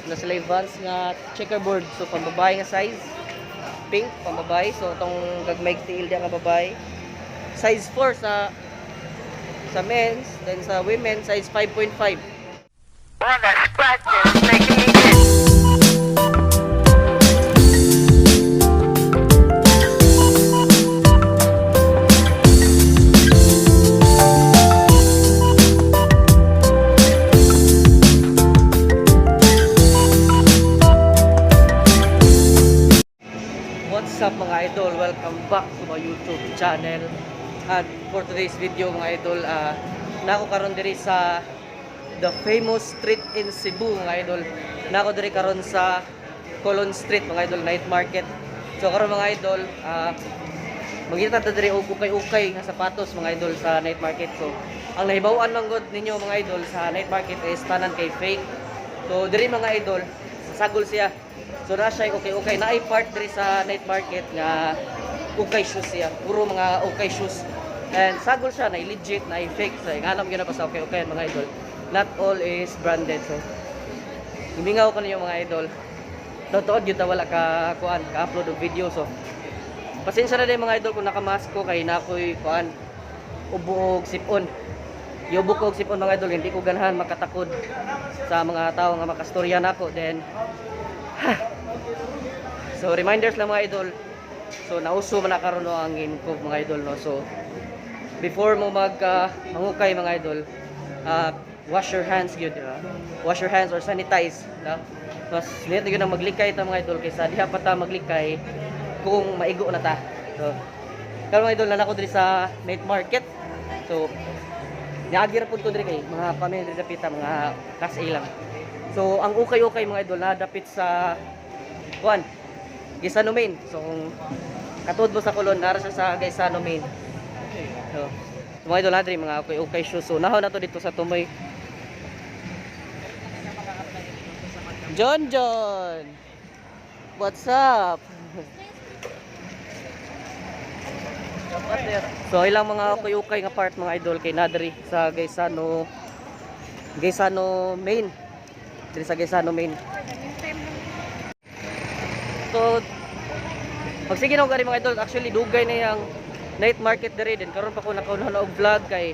Na sila yung Vans nga checkerboard. So pambabae nga size. Pink pambabae. So itong gagmay tiil diya nga babae. Size 4 sa men's, then sa women size 5.5. Wanna scratch it, making me itch. What's up, mga idol? Welcome back to my YouTube channel. At for today's video, mga idol, nako karon diri sa the famous street in Cebu, mga idol. Nako diri karon sa Colon Street, mga idol, night market. So karon, mga idol, mangita ta diri og ukay-ukay nga sapatos, mga idol, sa night market. So ang nahibaw-an lang gud ninyo, mga idol, sa night market is tanan kay fake. So diri, mga idol, sagol siya. So na siya okay-okay naay part diri sa night market nga ukay shoes siya. Puro mga ukay shoes. And sagol siya na legit na fake. So inganam gyud na pa sa okay-okay, mga idol. Not all is branded. So himingaw ko ninyo, mga idol. Totoo gyud ta wala ka kuan ka-upload og video, so pasensya na din, mga idol, kung nakamask ko kay nakoy kuan, ubo og sipon. Yubo ko og sipon, mga idol, hindi ko ganahan makatakod sa mga tao nga makastorya nako then. So reminders lang, mga idol. So nauso man na karon, no, ang incove, mga idol, no. So before mo mag mangukay, mga idol, wash your hands gyud, di ba? Wash your hands or sanitize, no? Mas nindot gyud ang maglikay ta, mga idol, kaysa diha pa ta maglikay kung maigo na ta. So karon, mga idol, naa ko diri sa night market. So niagi ra pud ko diri kay mga pamilya diri dapita, mga class A lang. So ang ukay-ukay, mga idol, na dapit sa kuan, Gaisano Main. So kung katuod mo sa Colon, nara siya sa Gaisano Main. So mga idol, na diri mga ukay-ukay shoes. So nahaw na to dito sa Tumoy. John John. What's up? So ilang mga ukay-ukay nga part, mga idol, kay nadri sa Gaisano Gaisano Main. Diri sa Gaisano Main. So magsige na ko gari, mga idol, actually dugay na yang night market diri din karon pa ko nakauna na og vlog kay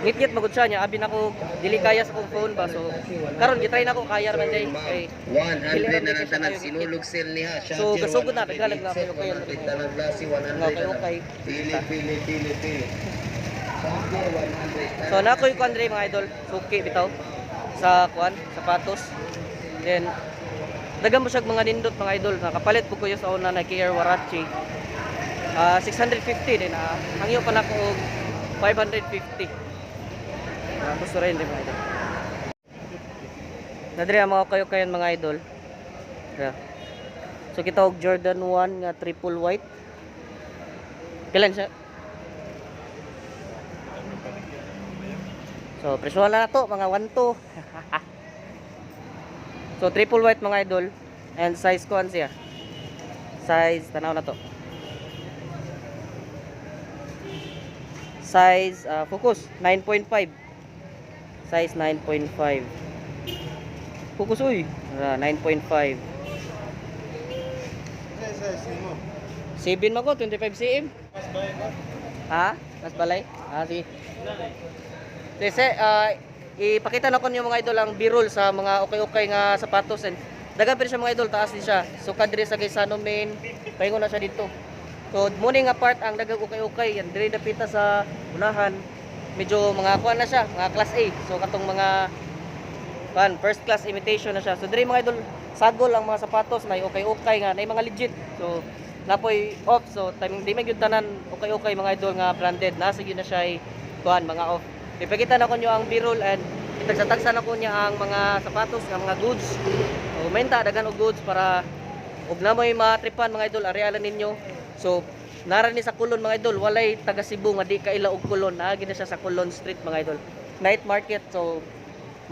ngit-ngit magud siya niya abi nako dili kaya sa akong phone ba, so karon gitry na ko kaya ra man day kay 100 na lang tanan sinulog sale niya. So, gasugod na, naghalag na ako, okay, 100 tanan blasi 100 Okay, na lang. okay. Pili pili pili pili. Charger 100. So nakoy kuan diri, mga idol, suki bitaw sa kuan, sapatos. Then dagan mo siya mga nindot, mga idol, nakapalit po ko sa una Nike Air Warachi. Ah, 650 din ah. Hangyo pa nako og 550. Gusto rin din, mga idol. Nadiri ang mga kayo-kayon, mga idol. Yeah. So kita og Jordan 1 nga triple white. Kailan siya? So, presyo na to, mga 1-2. So, triple white, mga idol. And size ko siya. Size, tanaw na to. Size, focus, 9.5. Size 9.5. Focus, uy. 9.5. 7 man ko, 25 cm. Ha? Mas balay? Ah, sige. Kasi, ipakita na ko niyo, mga idol, ang b-roll sa mga okay-okay nga sapatos and dagan pa rin siya, mga idol, taas din siya. So kadiri sa Gaisano Main, paingon na siya dito. So morning nga part ang dagang ukay-ukay, yan diri dapita sa unahan. Medyo mga kuan na siya, mga class A. So katong mga kuan, first class imitation na siya. So diri, mga idol, sagol ang mga sapatos na ukay-ukay nga, na mga legit. So napoy off, so timing di man gyud tanan ukay-ukay, mga idol, nga branded. Nasa gyud na siya ay kuan, mga off. Ipakita na ko nyo ang b-roll and itagsa-tagsa na ko niya ang mga sapatos nga mga goods. So menta daghan og goods para ug na mo'y matripan, mga idol, arealan ninyo. So nara ni sa Colon, mga idol, walay taga Cebu nga di kaila og Colon. Naagi na siya sa Colon Street, mga idol. Night market. So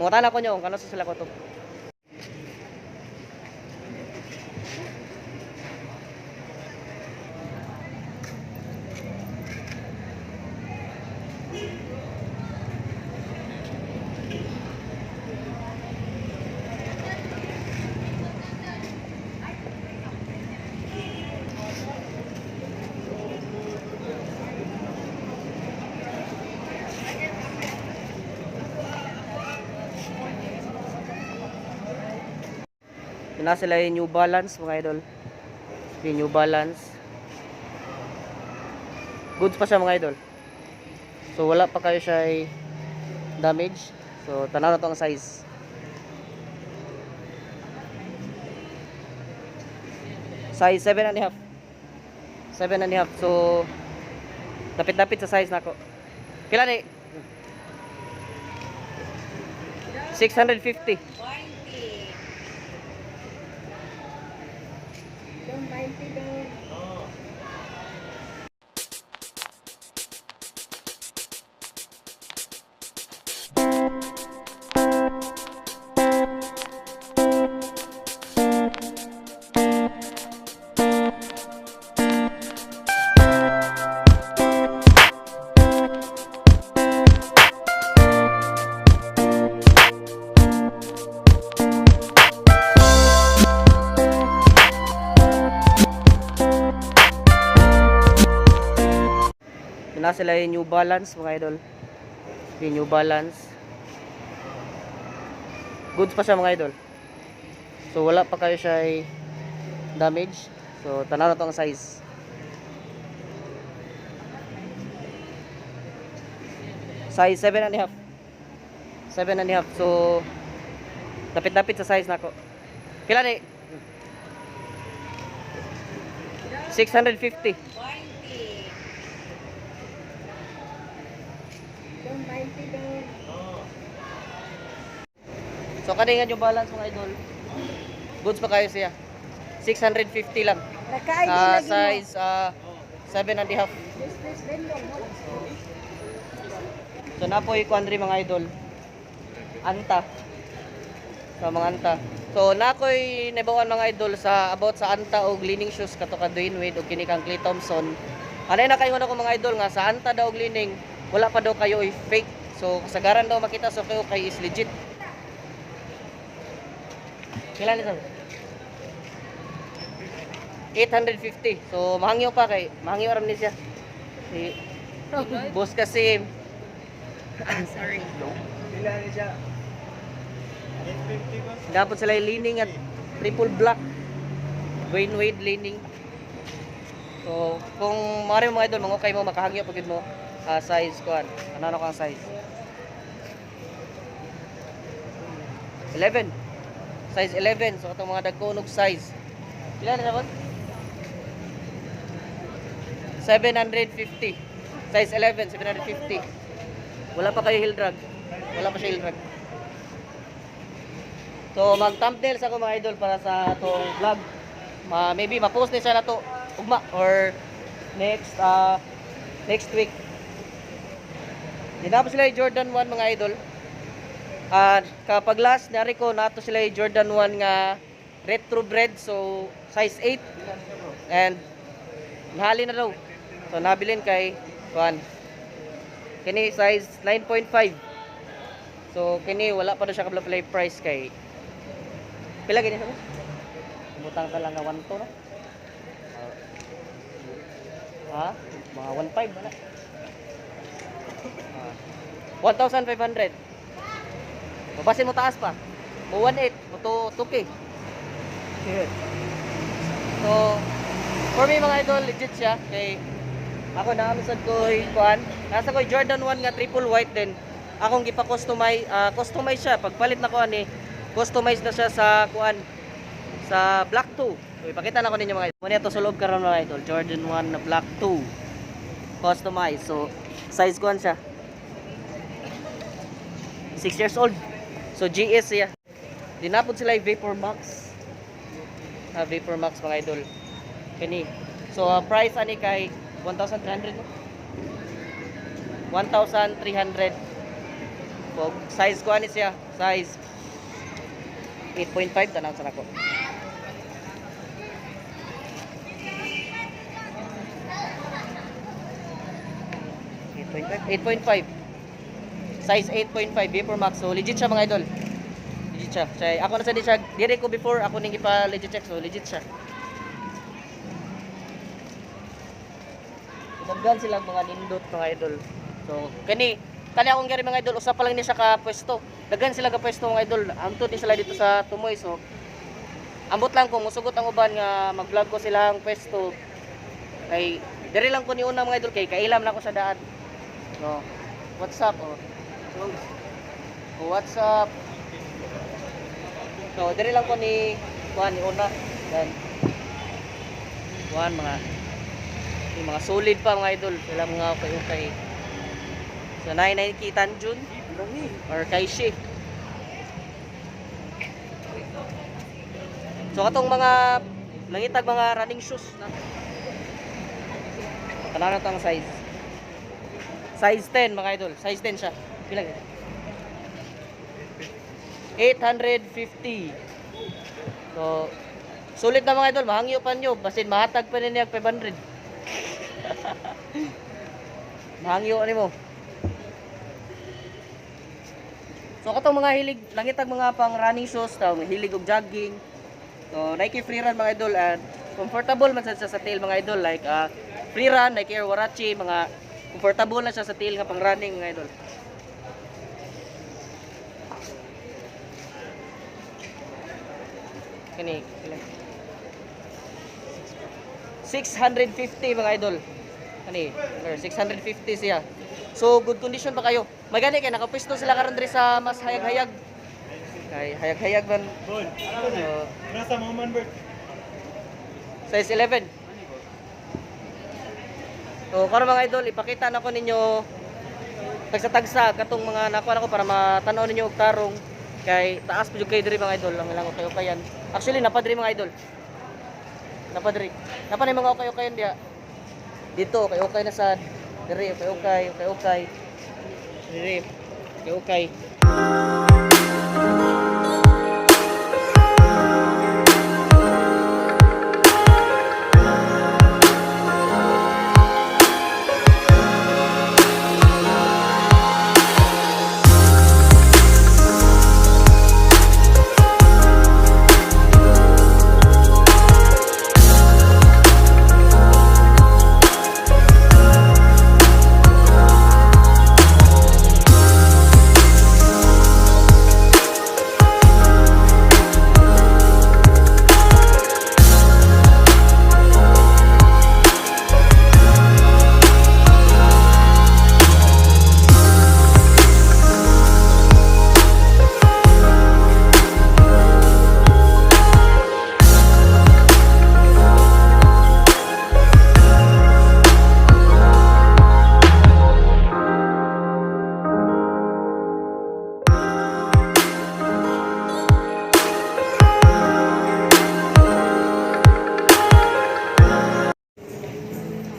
mangutana ko nyo kung kano sa sila ko to. Na sila yung New Balance, mga idol. Yung New Balance. Goods pa siya, mga idol. So wala pa kayo siya ay damage. So tanaw na to ang size. Size 7.5. 7.5. So dapit-dapit sa size nako. Kailan eh? 650. Na sila yung New Balance, mga idol. Yung New Balance. Goods pa siya, mga idol. So wala pa kayo siya ay damage. So tanaw na to ang size. Size 7.5. 7.5. So dapit-dapit sa size nako. Kailan eh? 650. So kani nga yung balance, mga idol. Goods pa kayo siya. 650 lang. Naka-ID Ah, lagi mo. size 7.5. So napoy kuan mga idol. Anta. Sa mga anta. So nakoy nabawan, mga idol, sa about sa anta og leaning shoes kato ka Dwayne Wade og kini kang Klay Thompson. Anay na kayo ko, mga idol, nga sa anta daw og leaning wala pa daw kayo oy fake. So kasagaran daw makita sa kayo kay is legit. Kailan ito? 850. So mahangyo pa kay mahangyo aram ni siya. Si boss kasi. Sorry. Pila ni siya? 850 ba? Dapat sila yung leaning at triple black. Dwayne Wade leaning. So, kung maaari mo, mga idol, mangukay mo, makahangyo pag yun mo. Ah, size kuan. Ano ano kang size? 11. Size 11. So, itong mga dagko size. Pila na sabon? 750. Size 11, 750. Wala pa kayo heel drag. Wala pa siya heel drag. So mag-thumbnail sa ako, mga idol, para sa atong vlog. Maybe ma-post ni siya na to ugma or next week. Dinapos sila yung Jordan 1, mga idol. At kapag last nari ko nato sila yung Jordan 1 nga retro bread, so size 8 and nahali na daw. So nabilin kay kuan. Kini size 9.5. So kini wala pa daw siya kabla play price kay pila gini sa boss? Butang ka lang nga 1 to no? Ha? Mga 1.5 wala. Ah. 1,500. Babasin mo taas pa. Mo 1.8, mo 2, 2K. Good. So, for me, mga idol, legit siya. Kay ako naamisad ko kuan. Nasa ko Jordan 1 nga triple white din. Akong gipa-customize, customize siya. Pagpalit na ko ani, customize na siya sa kuan sa Black 2. So ipakita na ko ninyo, mga idol. Muna ito sa loob karon, mga idol. Jordan 1 na Black 2. Customize. So size kuan siya. 6 years old. So GS siya. Dinapod sila yung Vapor Max. Ah, Vapor Max, mga idol. Kani. So price ani kay 1,300 no? 1,300. So, size ko ani siya, size 8.5 tanaw sa nako. 8.5, 8.5. Size 8.5 Vapor Max. So legit siya, mga idol. Legit siya. Siya ako na sa di siya dire ko before ako ning ipa legit check. So legit siya. Daghan silang mga nindot, mga idol. So kani kani akong gari, mga idol, usa pa lang ni siya ka pwesto. Daghan sila ka pwesto, mga idol. Angtod ni sila dito sa Tumoy. So Ambot lang kung musugot ang uban nga mag-vlog ko silang pwesto. Kay diri lang ko ni una, mga idol, kay kailam na ko sa daan. No. What's up, oh? So, oh, what's up? So, diri lang ko ni kuan ni una. Then kuan mga yung mga solid pa, mga idol. Sila mga okay okay. So, 99 Tanjun or Kaishi. So katong mga langitag mga running shoes na. Kailangan tang size. Size 10, mga idol. Size 10 siya. Pila yun? 850. So sulit na, mga idol, mahangyo pa nyo. Basin mahatag pa niya 500. Mahangyo ani mo. So katong mga hilig langitag mga pang running shoes, taw hilig og jogging. So Nike Free Run, mga idol, and comfortable man sad siya sa tail, mga idol, like Free Run, Nike Air Warachi, mga comfortable na siya sa tail nga pang running, mga idol. Kani ilan? 650, mga idol. Kani, or 650 siya. So good condition pa kayo. Magani kay nakapwesto sila karon diri sa mas hayag-hayag. Kay hayag-hayag man. Bol, So, nasa mga man, Bert. Size 11. So, karon, mga idol, ipakita na ko ninyo tagsa-tagsa katong mga nakuha nako para matanaw ninyo og tarong kay taas pa jud kay diri, mga idol, ang ilang ukay-ukayan. Actually, napa diri, mga idol. Napa diri. Napa na yung mga ukay-ukayan diya. Dito ukay-ukay na sad. Diri ukay-ukay, ukay-ukay. Diri ukay-ukay.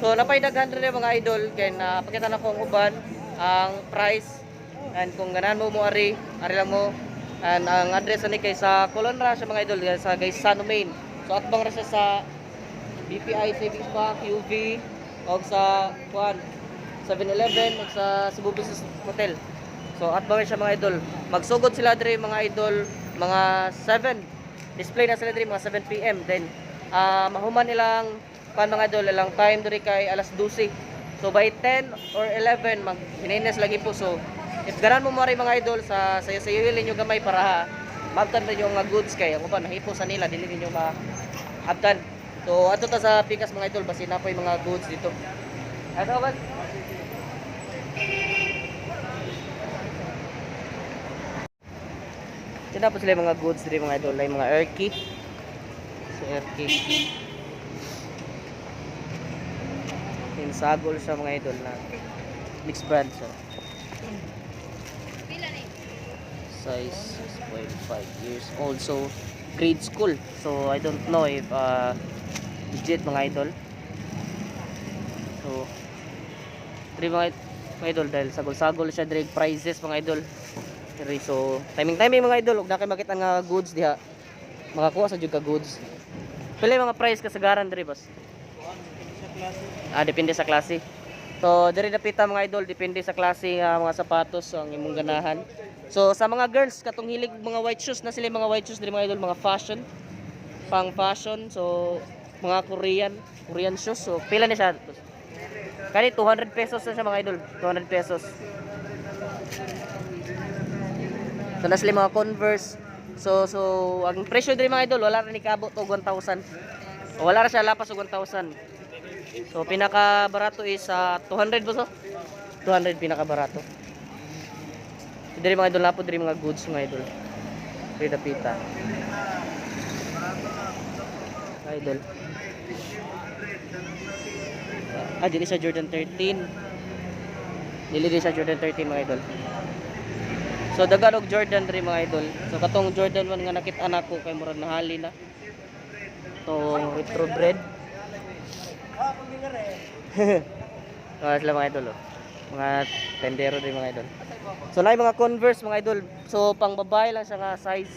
So napay daghan rin mga idol kay na pakita na ko ang uban ang price and kung ganahan mo mo ari ari lang mo and ang address ani kay sa Colon ra siya, mga idol, sa Gaisano Main. So atbang ra siya sa BPI Savings Bank, UV og sa kuan 7-Eleven og sa Cebu Business Hotel. So atbang ra siya, mga idol. Magsugod sila diri, mga idol, mga 7. Display na sila diri mga 7 PM, then mahuman nilang kuan, mga idol, ilang time diri kay alas 12. So by 10 or 11 mag hinay lagi po. So if ganan mo mari, mga idol, sa sayo-sayo ninyo gamay para maabtan ninyo ang mga goods kay ang uban nahipo sa nila dili ninyo maabtan. So ato ta sa pikas, mga idol, basin na po yung mga goods dito. Ato ba? Ito po sila yung mga goods diri, mga idol, ay mga Erki. So Erki. Yung sagol siya, mga idol, na mixed brand siya. Pila ni? Size 6.5 years old. So grade school. So I don't know if legit, mga idol. So three mga idol dahil sagol-sagol siya direct prices, mga idol. Diri, so timing timing, mga idol, ug na kay makita nga goods diha. Makakuha sa jud ka goods. Pila yung mga price kasagaran diri, boss? Ah, depende sa klase. So, diri napita, mga idol, depende sa klase nga mga sapatos ang imong ganahan. So, sa mga girls katong hilig mga white shoes na sila yung mga white shoes diri, mga idol, mga fashion, pang fashion. So, mga Korean, Korean shoes. So, pila ni siya? Kani 200 pesos na siya, mga idol, 200 pesos. So, na sila mga Converse. So ang presyo diri, mga idol, wala ra ni kabot og 1,000. Wala ra siya lapas og 1,000. So pinaka barato is sa 200 ba, so? 200 pinaka barato. So, diri, mga idol, napo diri mga goods, mga idol. Diri dapita. Mga idol. Ah, dili sa Jordan 13. Dili din sa Jordan 13, mga idol. So daghan og Jordan diri, mga idol. So katong Jordan 1 nga nakit-an nako kay murag nahali na. Tong retro bread. Mga sila, mga idol, oh. Mga tendero din, mga idol. So na mga Converse, mga idol. So pang babae lang siya nga size.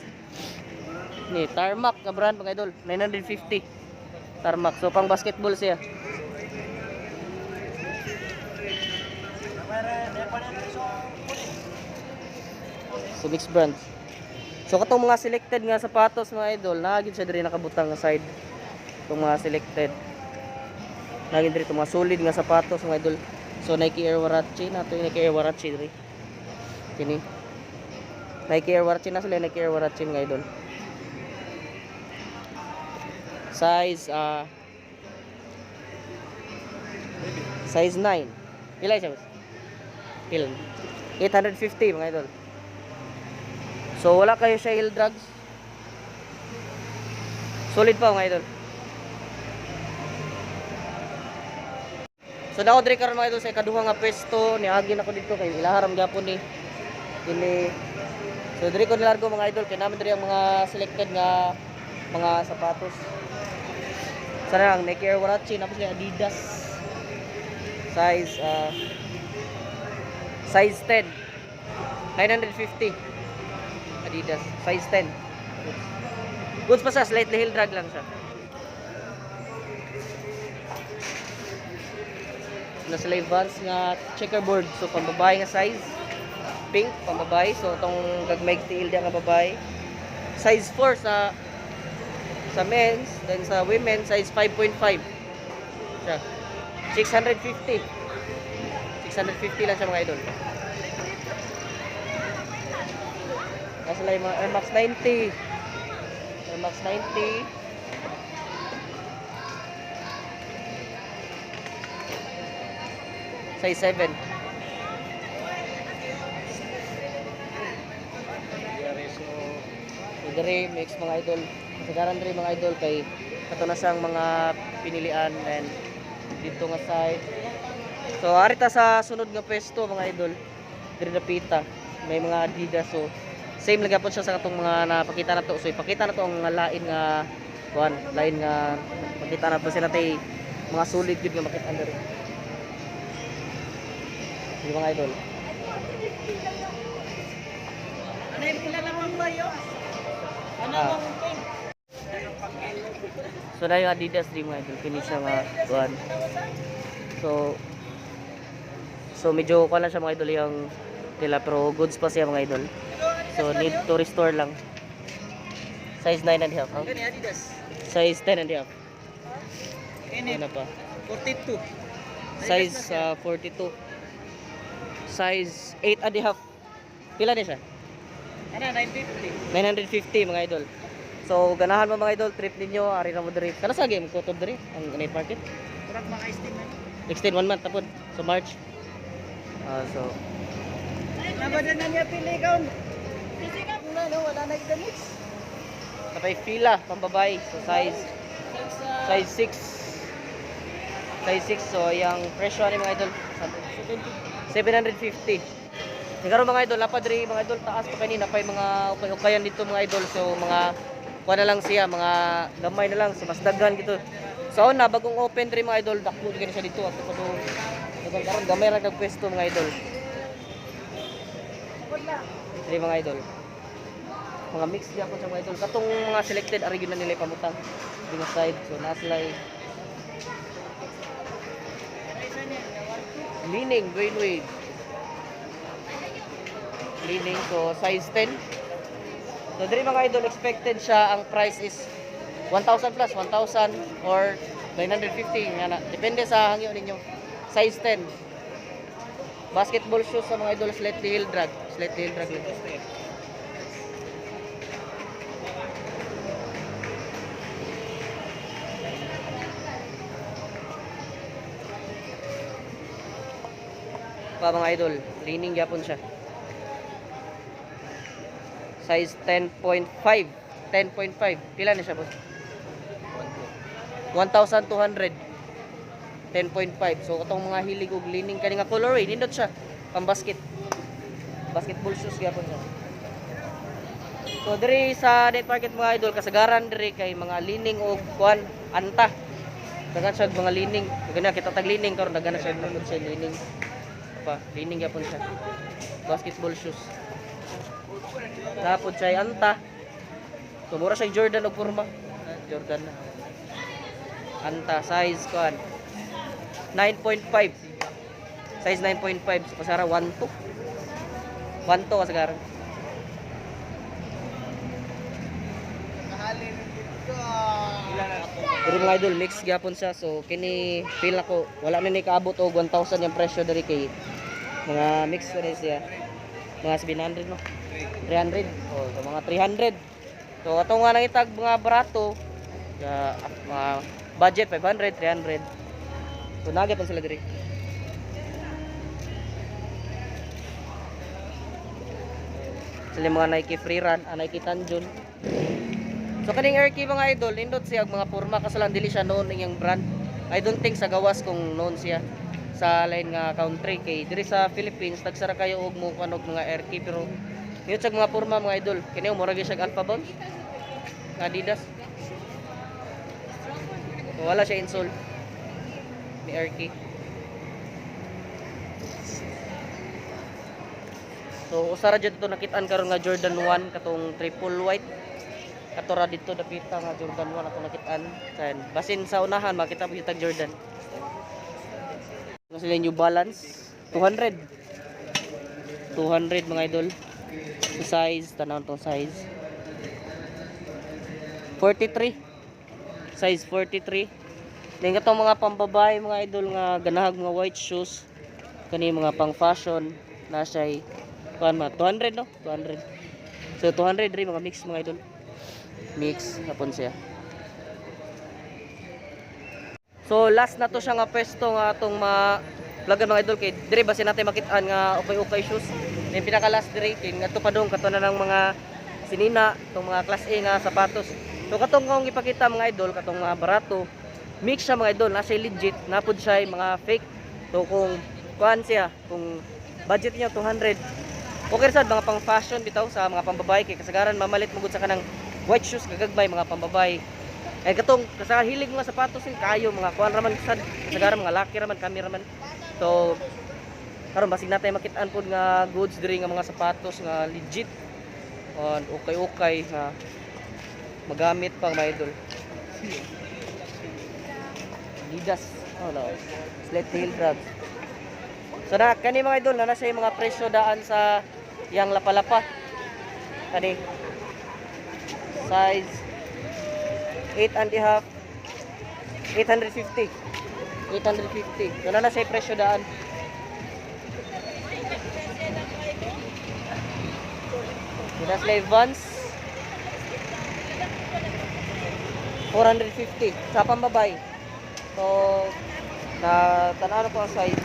Ni Tarmac nga brand, mga idol, 950. Tarmac. So pang basketball siya. So mixed brands. So katong mga selected nga sapatos, mga idol, naa gyud siya diri nakabutang nga side. Itong mga selected. Naa gyud diri itong mga solid nga sapatos, mga idol. So Nike Air Warachi na to, yung Nike Air Warachi diri. Kini. Nike Air Warachi na sila, Nike Air Warachi, mga idol. Size 9. Pila siya, boss? Ilan? 850, mga idol. So wala kayo siya heel drugs. Solid pa, mga idol. So nako diri karon, mga idol, sa ikaduha nga pwesto, niagi na ko dito kay ilaharam gyapon ni kini. So diri ko nilargo, mga idol, kay namin diri ang mga selected nga mga sapatos. Sana ang Nike Air Warachi, napos ni Adidas. Size 10. 950. Adidas, size 10. Goods. Goods pa siya, slightly heel drag lang siya. Na sila yung Vans nga checkerboard. So pambabae nga size. Pink, pambabae. So itong gagmay tiil diya nga babae. Size 4 sa men's, then sa women size 5.5. Siya. 650. 650 lang siya, mga idol. Nasa lang yung mga Air Max 90. Air Max 90. Size 7. So diri mix, mga idol. Kasagaran diri, mga idol, kay kato na siyang mga pinilian and dito nga side. So arita sa sunod nga pwesto, mga idol. Diri dapita. May mga Adidas, so same lang gyapon siya sa katong mga napakita na to. So ipakita na to ang mga lain nga kuan, lain nga makita na to sila tay mga solid gyud nga makita diri. Di, mga idol? Ano yung kilala mong bayo? Ano Ah. ang pink? So na yung Adidas di, mga idol, kini siya nga kuan. So medyo kuan lang siya, mga idol, yung nila pero goods pa siya, mga idol. So need to restore lang. Size 9 and a half. Huh? Kani Adidas. Size 10 and a half. Kini Ano pa? 42. Size 42. Size 8 and a half. Pila ni siya? Ano 950. 950, mga idol. So ganahan mo, mga idol, trip ninyo ari ra mo diri. Kana sa game ko to diri ang night market. Murag mga estimate. Extend one month tapod. So March. Ah, so Nabada na niya pili kaon. Kasi ka na no, wala na i-mix. Napay Fila pambabae. So size size 6. Size 6, so yung presyo ani, mga idol, 750. Siguro, mga idol, napa diri, mga idol, taas pa kani, napay mga ukay-ukayan dito, mga idol. So mga kuha na lang siya, mga gamay na lang, so mas daghan gito. So na bagong open diri, mga idol, dako gani siya dito ato pa do. Daghang karon gamay ra kag pwesto, mga idol. Diri, mga idol. Mga mix gyapon sa mga idol. Katong mga selected ari gyud na nila ipamutang. Diri nga side, so naa sila Leaning, Dwayne Wade. Leaning, so size 10. So diri, mga idol, expected siya ang price is 1,000 plus, 1,000 or 950 nga na. Depende sa hangyo ninyo. Size 10. Basketball shoes sa mga idol, slightly heel drag. Slightly heel drag lang. Pa mga idol, lining gyapon siya. Size 10.5. 10.5. Pila ni siya, boss? 1,200. 10.5. So katong mga hilig og lining kani nga colorway, nindot siya. Pang basket. Basketball shoes gyapon siya. So diri sa night market mga idol, kasagaran diri kay mga lining og kuan anta. Daghan siya og mga lining. Daghan na kita tag lining karon, daghan na siya og siya lining. Pa, lining gyapon siya. Basketball shoes. Tapos siya ay anta. So mura siya Jordan og porma. Ah, Jordan na. Anta size kuan 9.5. Size 9.5. So kasara 1.2. 1.2 kasagaran. Pero mga idol, mix gyapon siya. So kini feel ako wala na ni kaabot og 1,000 yung presyo diri kay mga mix na siya. Mga 700 no. 300. Oh, so mga 300. So atong nga nangitag mga barato, ya, mga budget 500, 300. So nagyapon sila diri. Sila yung mga Nike Free Run, ah, Nike Tanjun. So kaning Erky mga idol, nindot siya og mga porma kaso lang dili siya known iyang brand. I don't think sa gawas kung known siya sa lain nga country kay diri sa Philippines tagsara kayo og mo kuan og mga Erky, pero nindot siya og mga porma mga idol. Kini mura gyud siya og Alpha Bounce. Nga Adidas. So, wala siya insole ni Erky. So usara jud ito nakitaan karon nga Jordan 1 katong triple white. Kato ra dito dapita nga Jordan 1 ako nakitaan. Kan basin sa unahan makita po yung tag Jordan. Ano sila New Balance 200. 200 mga idol. So, size tanaw tong size. 43. Size 43. Then katong mga pambabae mga idol nga ganahag mga white shoes, kani mga pang fashion na siya kuan mga 200 no, 200. So 200 rin mga mix mga idol. Mix hapon siya. So last na to siya nga pwesto nga atong ma vlogan mga idol kay dire basin natin makitaan nga okay-okay shoes. Yung pinaka last dire kay ngadto pa dong kato na ng mga sinina tong mga class A nga sapatos. So katong akong gipakita mga idol, katong mga barato, mix siya mga idol, nasa legit, napod siya yung mga fake. So kung kuan siya, kung budget niya 200, okay sad mga pang fashion bitaw sa mga pambabae kay kasagaran mamalit mo gud sa kanang white shoes gagagmay mga pambabae. Ay katong kasagaran hilig mga sapatos eh, kayo mga kuan raman sad kasagaran mga laki raman kami raman. So karon basig natay makitaan pod nga goods diri nga mga sapatos nga legit on okay-okay nga magamit pang mga idol. Adidas. Oh no. Sled tail drugs. So na kani mga idol na na siya yung mga presyo daan sa yang lapalapa. Kani size 8 and a half, 850. 850. So na na siya yung presyo daan. Sila sila yung Vans 450 sa pambabay. So na tanaw ko ang size.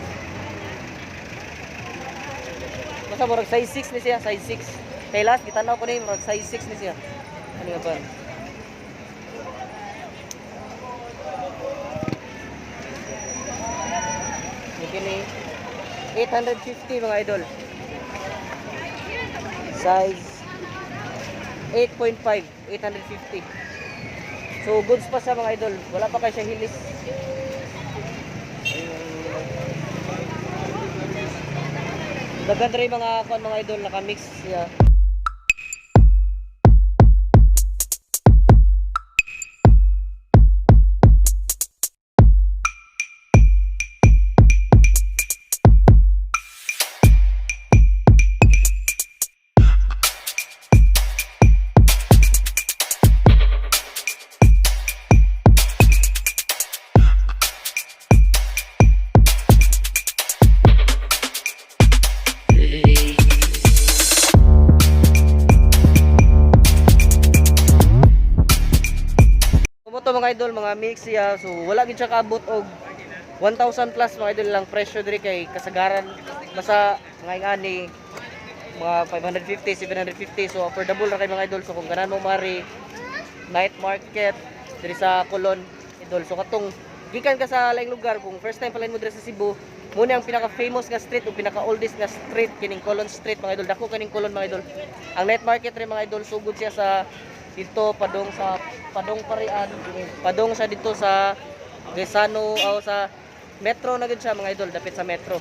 Basta murag size 6 ni siya, size 6. Kay last gitanaw ko ni murag size 6 ni siya. Ano nga ba? Ni kini 850 mga idol. Size 8.5, 850. So goods pa siya mga idol. Wala pa kay siya hilis. Daghan diri mga kuan mga idol naka-mix siya. Kumo to mga idol, mga mix siya. So wala gid siya kaabot og 1,000 plus mga idol lang presyo diri kay kasagaran. Basta mga ingani mga 550, 750, so affordable ra kay, mga idol. So kung ganahan mo mari night market diri sa Colon, idol. So katong gikan ka sa laing lugar, kung first time pala mo diri sa Cebu, mao ni ang pinaka famous nga street o pinaka oldest nga street, kining Colon Street, mga idol. Dako kaning Colon, mga idol. Ang night market rin, mga idol, sugod siya sa dito padong sa padong Parian, padong sa dito sa Gaisano o sa Metro na gud siya, mga idol, dapit sa Metro.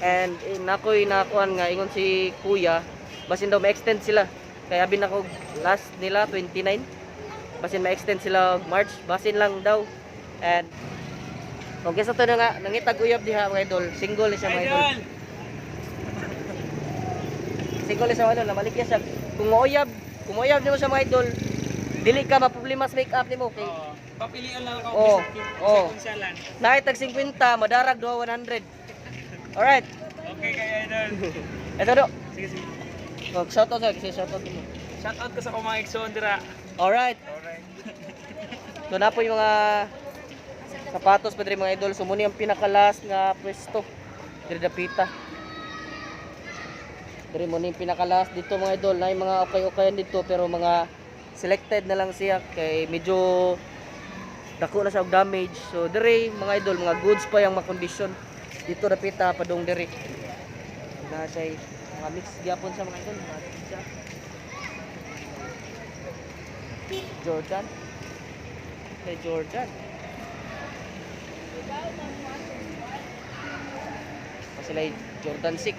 And eh, nakoy nakuan nga ingon si kuya, basin daw ma-extend sila. Kaya abi nako last nila 29. Basin ma-extend sila og March, basin lang daw. And kung kesa to na nga, nangitag uyab diha, mga idol, single ni siya, mga idol. Single ni siya, mga idol, namaligya siya. Kung mauyab nimo siya, mga idol, dili ka maproblema sa make-up nimo kay Papilian lang ako Oo. kung siya. Naay tag 50, madarag duha 100. Alright. Okay kay idol. Ito do. Sige, sige. Mag shoutout sa kasi shoutout mo. Shout out ko sa akong mga igsoon dira. Alright. Alright. So na po yung mga sapatos pa diri, mga idol. So mao ni ang pinaka last nga pwesto diri dapita. Diri mao ni yung pinaka last dito, mga idol. Na yung mga okay-okayan dito pero mga selected na lang siya kay medyo dako na siya og damage. So diri, mga idol, mga goods pa yung mga condition dito dapita padung diri. Na siya mga mix gyapon sa mga idol, mga mix siya. Jordan. Kay Jordan. Kasi sila ay Jordan 6.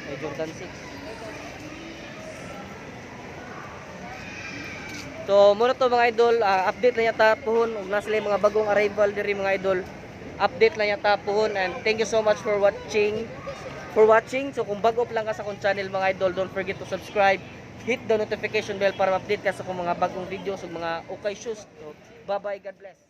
May Jordan 6. So, mao na to, mga idol, update lang yata pohon ug na sila yung mga bagong arrival diri, mga idol. Update lang yata pohon and thank you so much for watching. So kung bago pa lang ka sa akong channel, mga idol, don't forget to subscribe, hit the notification bell para ma-update ka sa akong mga bagong videos ug mga okay shoes. So, bye-bye, God bless.